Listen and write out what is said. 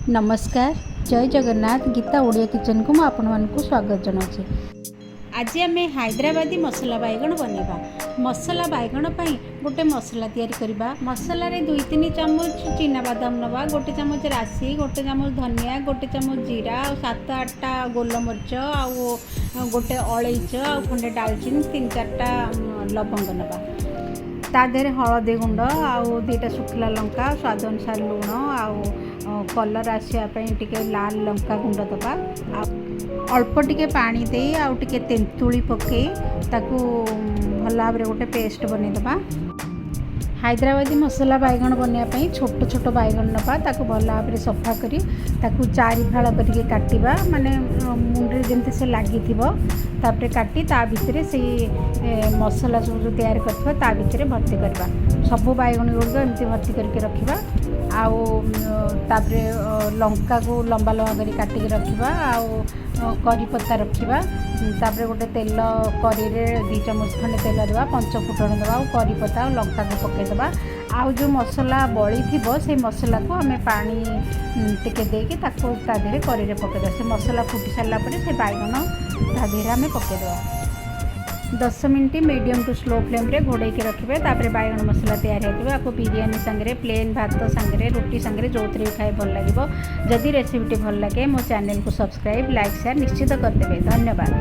ନମସ୍କାର, ଜୟ ଜଗନ୍ନାଥ। ଗୀତା ଓଡ଼ିଆ କିଚେନକୁ ମୁଁ ଆପଣମାନଙ୍କୁ ସ୍ୱାଗତ ଜଣାଉଛି। ଆଜି ଆମେ ହାଇଦ୍ରାବାଦୀ ମସଲା ବାଇଗଣ ବନେଇବା। ମସଲା ବାଇଗଣ ପାଇଁ ଗୋଟେ ମସଲା ତିଆରି କରିବା। ମସଲାରେ 2-3 ଚାମଚ ଚିନାବାଦାମ ନେବା, 1 ଚାମଚ ରାଶି, 1 ଚାମଚ ଧନିଆ, 1 ଚାମଚ ଜିରା ଆଉ 7-8ଟା ଗୋଲମରିଚ ଆଉ ଗୋଟେ ଅଳେଇଚ ଆଉ ଖଣ୍ଡେ ଡାଲଚିନି, 3-4ଟା ଲବଙ୍ଗ ନେବା। ତା ଦେହରେ ହଳଦୀ ଗୁଣ୍ଡ ଆଉ 2ଟା ଶୁଖିଲା ଲଙ୍କା, ସ୍ୱାଦ ଅନୁସାରେ ଲୁଣ ଆଉ କଲର୍ ଆସିବା ପାଇଁ ଟିକେ ଲାଲ ଲଙ୍କା ଗୁଣ୍ଡ ଦେବା। ଆଉ ଅଳ୍ପ ଟିକେ ପାଣି ଦେଇ ଆଉ ଟିକେ ତେନ୍ତୁଳି ପକାଇ ତାକୁ ଭଲ ଭାବରେ ଗୋଟେ ପେଷ୍ଟ ବନେଇଦେବା। ହାଇଦ୍ରାବାଦୀ ମସଲା ବାଇଗଣ ବନେଇବା ପାଇଁ ଛୋଟ ଛୋଟ ବାଇଗଣ ନେବା। ତାକୁ ଭଲ ଭାବରେ ସଫା କରି ତାକୁ ଚାରି ଫାଳ କରିକି କାଟିବା, ମାନେ ମୁଣ୍ଡରେ ଯେମିତି ସେ ଲାଗିଥିବ। ତାପରେ କାଟି ତା ଭିତରେ ସେଇ ମସଲା ସବୁ ଯେଉଁ ତିଆରି କରିଥିବା, ତା ଭିତରେ ଭର୍ତ୍ତି କରିବା। ସବୁ ବାଇଗଣ ଗୁଡ଼ିକ ଏମିତି ଭର୍ତ୍ତି କରିକି ରଖିବା। ଆଉ ତାପରେ ଲଙ୍କାକୁ ଲମ୍ବା ଲମ୍ବା କରି କାଟିକି ରଖିବା ଆଉ କରି ପତ୍ତା ରଖିବା। ତାପରେ ଗୋଟେ ତେଲ କରେଇରେ 2 ଚାମଚ ଖଣ୍ଡେ ତେଲ ଦେବା, ପଞ୍ଚ ଫୁଟଣ ଦେବା ଆଉ କରି ପତ୍ତା ଆଉ ଲଙ୍କାକୁ ପକାଇଦେବା। ଆଉ ଯେଉଁ ମସଲା ବଳିଥିବ, ସେଇ ମସଲାକୁ ଆମେ ପାଣି ଟିକେ ଦେଇକି ତାକୁ ତା ଦେହରେ କରେଇରେ ପକାଇଦେବା। ସେ ମସଲା ଫୁଟି ସାରିଲା ପରେ ସେ ବାଇଗଣ ତା ଦେହରେ ଆମେ ପକାଇଦେବା। 10 ମିନିଟ୍ ମିଡ଼ିୟମ୍ ଟୁ ସ୍ଲୋ ଫ୍ଲେମ୍ରେ ଘୋଡ଼େଇକି ରଖିବେ। ତାପରେ ବାଇଗଣ ମସଲା ତିଆରି ହେଇଯିବ। ଆକୁ ବିରିୟାନୀ ସାଙ୍ଗରେ, ପ୍ଲେନ୍ ଭାତ ସାଙ୍ଗରେ, ରୁଟି ସାଙ୍ଗରେ, ଯେଉଁଥିରେ ବି ଖାଇ ଭଲ ଲାଗିବ। ଯଦି ରେସିପିଟି ଭଲ ଲାଗେ, ମୋ ଚ୍ୟାନେଲକୁ ସବସ୍କ୍ରାଇବ୍, ଲାଇକ୍, ସେୟାର ନିଶ୍ଚିତ କରିଦେବେ। ଧନ୍ୟବାଦ।